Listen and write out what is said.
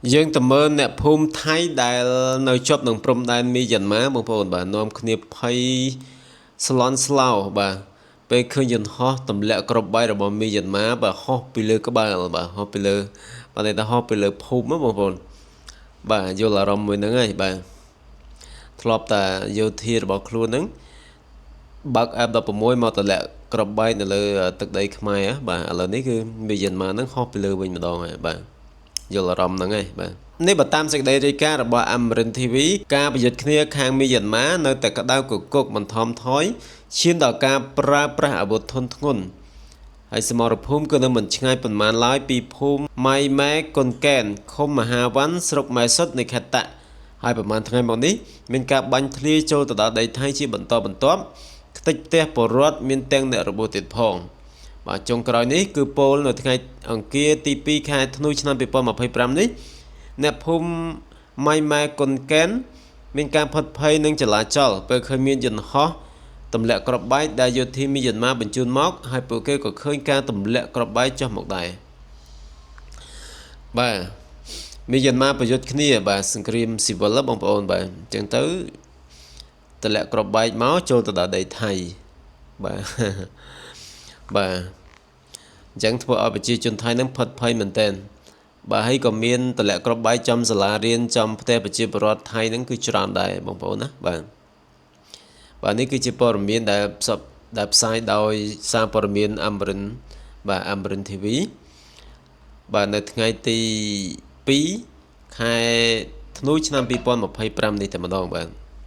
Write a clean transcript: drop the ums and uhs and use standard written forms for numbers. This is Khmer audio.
យើងទៅមើលអ្នកភូមិថៃដែលនៅជាប់នឹងព្រំដែនមីយ៉ាន់ម៉ាបងប្អូនបាទនាំគ្នាភ័យស្លន់ស្លោបាទពេលឃើញយន្តហោះទម្លាក់គ្រាប់បែករបស់មីយ៉ាន់ម៉ាបាទហោះពីលើក្បាលបាទហោះពីលើបាទន័យថាហោះពីលើភូមិបងប្អូនបាទយល់អារម្មណ៍មួយហ្នឹងហើយបាទធ្លាប់តែយោធារបស់ខ្លួនហ្នឹងបើក F16 មកទម្លាក់គ្រាប់បែកនៅលើទឹកដីខ្មែរបាទឥឡូវនេះគឺមីយ៉ាន់ម៉ាហ្នឹងហោះពីលើវិញម្ដងហើយបាទយល់អារម្មណ៍ហ្នឹងហើយបាទនេះបើតាមសេចក្តីរាយការណ៍របស់ Amarin TV ការប្រយុទ្ធគ្នាខាងមីយ៉ាន់ម៉ានៅតែក្តៅគគុកបន្ថមថយឈានដល់ការប្រើប្រាស់អាវុធធុនធ្ងន់ហើយសមរភូមិគឺនៅមិនឆ្ងាយប៉ុន្មានឡើយពីភូមិម៉ៃម៉ែកុនកែនឃុំមហាវ័នស្រុកម៉ែសុតនៃខេត្តតាក់ហើយប្រហែលថ្ងៃមកនេះមានការបាញ់ធ្លាយចូលទៅដល់ដីថៃជាបន្តបន្ទាប់ខ្ទេចផ្ទះពលរដ្ឋមានទាំងអ្នករបួសទៀតផងបាទចុងក្រោយនេះគឺពោលនៅថ្ងៃអង្គារទី2ខែធ្នូឆ្នាំ2025នេះអ្នកភូមិម៉ៃម៉ែកុនកែនមានការផិតភ័យនិងចលាចលពេលឃើញមានយន្តហោះទម្លាក់គ្រាប់បែកដែលយោធាមីយ៉ាន់ម៉ាបញ្ជូនមកហើយពួកគេក៏ឃើញការទម្លាក់គ្រាប់បែកចុះមកដែរបាទមីយ៉ាន់ម៉ាប្រយុទ្ធគ្នាបាទសង្គ្រាមស៊ីវិលបងប្អូនបាទអញ្ចឹងទៅទម្លាក់គ្រាប់បែកមកចូលទៅដល់ដីថៃបាទបាទអញ្ចឹងធ្វើឲ្យប្រជាជនថៃនឹងផិតភ័យមែនទែនបាទហើយក៏មានទម្លាក់គ្រាប់បែកចំសាលារៀនចំផ្ទះប្រជាពលរដ្ឋថៃហ្នឹងគឺច្រើនដែរបងប្អូនណាបាទបាទនេះគឺជាព័ត៌មានដែលផ្សព្វដែលផ្សាយដោយសារព័ត៌មានអមរិនបាទអមរិន TV បាទនៅថ្ងៃទី2ខែធ្នូឆ្នាំ2025នេះតែម្ដងបាទ។